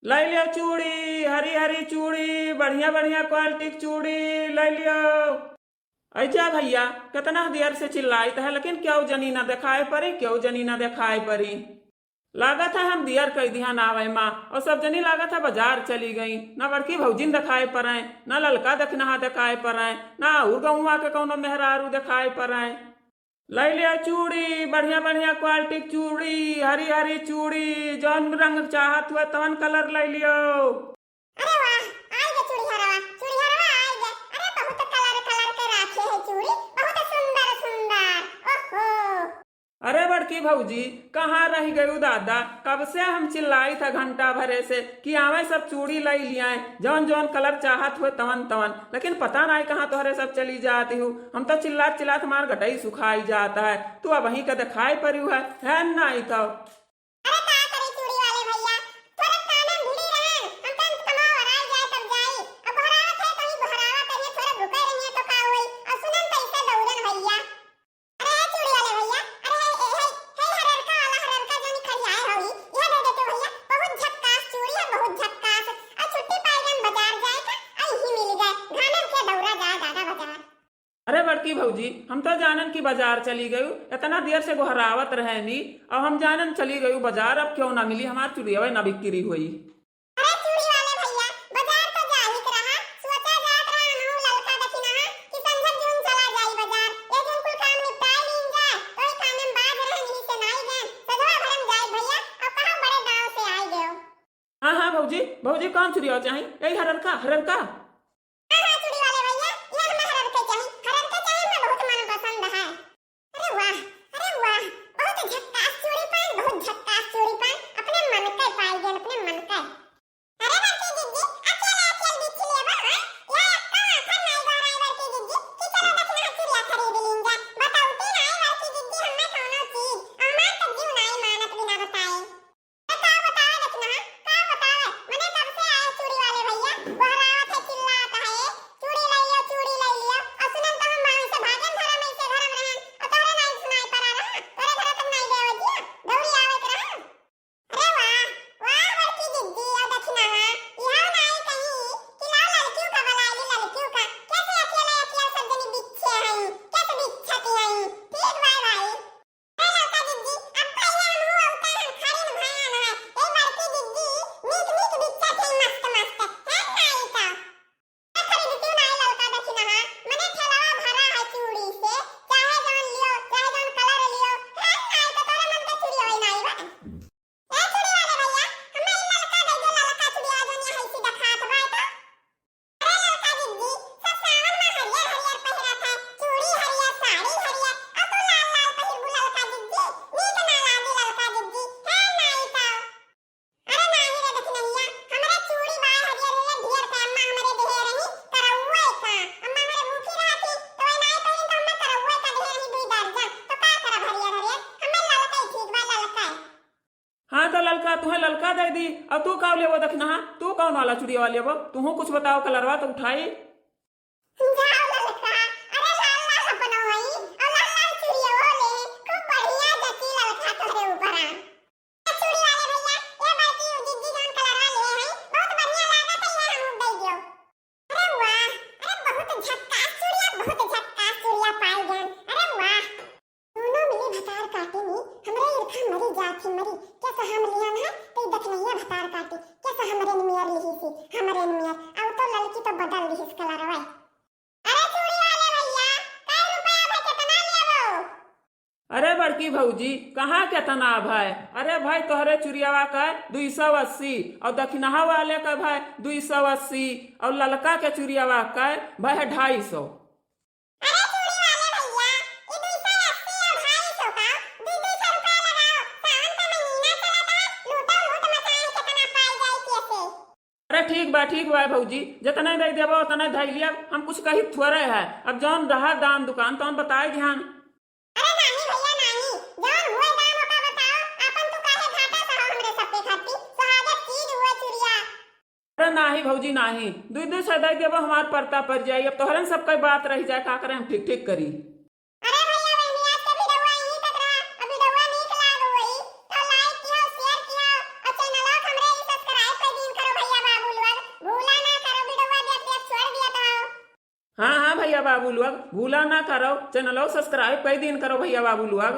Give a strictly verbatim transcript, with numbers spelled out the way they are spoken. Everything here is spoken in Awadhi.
लइ लियो चूड़ी, हरी हरी चूड़ी, बढ़िया बढ़िया quality क चूड़ी लइ लियो। ऐजा भइया, केतना देर से चिल्लाइत है, लेकिन केहू जनी ना देखाए परी, केहू जनी ना देखाए परी। लागत है हम देर कइ दिहन आवइ मा, अउर सब जनी लागत है बजार चली गई। ना बड़की भउजिन देखाए परइ, ना ललका दखिनहा देखाए परइ, ना अउर गउँवा के कउनो मेहरारू देखाए परइ। लइ लियो चूड़ी, बढ़िया बढ़िया quality क चूड़ी, हरी हरी चूड़ी, जउन रंग चाहत हुए तवन colour लइ लियो। अरे वाह, आइ गे चूड़ीहरवा, चूड़ीहरवा आइ गे। अरे बहुत colour colour के राखे है चूड़ी, बहुत सुंदर सुंदर। ओहो। अरे बड़की भउजी, कहाँ रहि गयू दादा? कब से हम चिल्लाइत है घंटा भरे से कि आवइ सब चूड़ी लइ लियाएँ, जउन जउन colour चाहत हुए तवन तवन, लेकिन पता नाहीं कहाँ तोहरे सब चली जाति हू। हम तउ चिल्लात चिल्लात हमार गटई सुखाइ जात है, तू अबहीं क देखाइ परिउ है, है नाहीं तउ। अरे का करी चूड़ी वाले भइया, थोरे कामे में भिड़ी रहन, हम तन कमाओ ओराइ जाए तब जाई। अब गोहरावत है, कहीं गोहरावा करिए, थोरे रुके रहिए तो का होई? अउर सुनन त इसे दौड़न भइया। अरे हे चूड़ी वाले भइया, अरे हे, हे, हे, हे हररका वाला, हररका जौन खड़ियाए हौ, इहे दे देते भइया, बहुत झक्कास चूड़ी है, बहुत झक्कास। अउर छुट्टी पाइ गन बजार जाए का, अउर इही मिलि गए, घामे में के दौड़ा जाए दादा बजार। अरे बड़की भउजी, हम तउ जानन कि बजार चली गयू, एतना देर से गोहरावत रहेनी, अउर हम जानन चली गयू बजार, अब केहू ना मिली, हमार चुड़ियवे ना बिक्री होई। अरे चूड़ी वाले भइया, बजार तउ जाही के रहा, सोचा जात रहा हमहू ललका दखिनहा कि संझक जून चला जाई बजार, ए जून कुल काम निपटाइ लीन जाए, तउ ई कामे में बाझ रहेन, इही से नाहीं गएन, सझवा भरन जाए भइया, अब कहाँ बड़े गाँव से आइ गयो। हाँ, हाँ, भउजी, भउजी, कौन चुड़िया चाही? यही हररका, हररका? हाँ, हाँ, चूड़ी वाले भइया, ये हमें हररके चाही, हररके चाही, हमें बहुत मनपसंद है। अरे वाह, अरे वाह, बहुत झक्कास चूड़ी पान, बहुत झक्कास चूड़ी पान, अपने मन के पाइ गए, अपने मन के। अरे बड़की जिज्जी, अकेले, अकेले बिच्छी लेबो, हाँ? या एक्को आखर नाई गोहराई बड़की जिज्जी, कि चलो दखिनहा चुड़िया खरीद लीन जा। बतौती नाई बड़की जिज्जी, हमें कौनो चीज, हमार तो जीव नाई मानत बिना बताए। ए, का बतावे दखिनहा, का बतावे? मने कब से आए चूड़ी वाले भइया, गोहरावत है, चिल्लात है, "चूड़ी लइ लियो, चूड़ी लइ लियो।" अउर सुनन तो हम माँ से भागेन, घरा में से घरा में रहन, अउर तोहरे नाई सुनाई पड़ा रहा, तोहरे घरा तक नाई गए जिया, दौड़ी आवे के रहा। अरे वाह, वाह बड़की जिज्जी, अउर दखिनहा, इहउ नाई कहीं कि लाओ ललकियों का बलाइ ली, ललकियों का, कैसे अकेले अकेले सब जनी बिच्छे हई, कैसे बिच्छती हई, ठीक बाय भाई। ए ललका जिज्जी, अब कहिए हमहू अउते हम खरीन भयान है। ए बड़की जिज्जी, नीक नीक बिच्छा थे मस्त मस्त, है नाई का? ए खरीदती नाई ललका दखिनहा, मने ठेलवा भरा है चूड़ी से, चाहे जौन लियो, चाहे जौन colour लियो, है नाई तो तोरे मन के चूड़ी होई नाई बा। ए चूड़ी वाले भइया, हमें ई ललका दे दे, ललका चूड़िया जौन यहाँ ऐसी देखात बा तो। अरे ललका जिज्जी, सब सावन में हरियर हरियर पहिरत है, चूड़ी हरियर, साड़ी हरियर, अउर तू लाल लाल पहिरबू ललका जिज्जी, नीक ना लागी ललका जिज्जी, है नाई तो। अरे नाहीं रे दखिनहिया, हमरे चूड़ी बाय हरियर हरियर ढेर का अम्मा हमरे देहे रही, करौए का। अम्मा हमरे भूखी रहती, तो वही नाई पहिरन तो अम्मा करौए का देहे रही दुई दर्जन, तो का करब हरियर हरियर, हमें ललका ही ठीक बा, ललका। हाँ, तो ललका, तुहें ललका दइ दी, अउर तू का लेबो दखिनहा? तू कौन वाला चुड़िया लेबो? तुहूँ कुछ बताओ, colour वा तो उठाई। जाओ ललका, अरे लाल लाल अपनो हई, अउर लाल लाल चुड़िया ले, खूब बढ़िया जची ललका तोहरे ऊपर आ। चूड़ी वाले भइया, ए बड़की जिज्जी जौन colour वा ले हई, बहुत बढ़िया लागत है, ये हमहू दइ दियो। अरे वाह, अरे बहुत झक्कास चूड़िया, बहुत झक्कास चूड़िया पाइ गन। अरे वाह। दूनो मिली भतार काटे में, हमरे इरखा मरी जात ही मरी। कैसे हम लिहन है, तो ई दखिनहिया भतार काटे। कैसे हमरे नियर लिहिसी, हमरे नियर। अब तो ललकी तो बदल लिहिस colour वा। अरे चूड़ी वाले भइया, कै रुपया भा केतना लेबो? अरे बड़की भउजी, कहाँ केतना भय? अरे भाई, तोहरे चुरियावा का दुई सौ अस्सी, अउर दखिनहा वाले का भय दुई सौ अस्सी, अउर ललका के चुरियावा का भय ढाई सौ। अरे चूड़ी वाले भइया, ई दुई सौ अस्सी अउर ढाई सौ का, दुई दुई सौ रुपया लगाओ, सावन का महीना चलत है, लूटो लूट मचाए, केतना पाई जाई कैसे। अरे ठीक बा, ठीक बा भउजी, जेतने दइ देबो ओतने धइ लिया, हम कुछ कही थोड़े है। अब जौन रहा दान दुकान तौन बताए दिहन। अरे नाहीं भइया नाहीं, जौन हुए दाम ओका बताओ, आपन तू काहे घाटा सहो हमरे सब पे खाती, सुहागत चीज हुए चुरिया। अरे नाहीं भउजी नाहीं, दुई दुई सौ दइ देबो हमार परता पर जाई, अब तोहरन सब कई बात रहि जाए, का करे हम ठीक ठीक करी। अरे भइया बहिनी, आज के वीडियोवा यहीं तक रहा। अब वीडियोवा नीक लाग होई तो like किहो, share किहो अउर चैनलवा के हमरे subscribe कर दीन। हाँ, हाँ भइया बाबू लोग, भूला ना करो, चैनलो subscribe कइ दीन करो भइया बाबू लोग।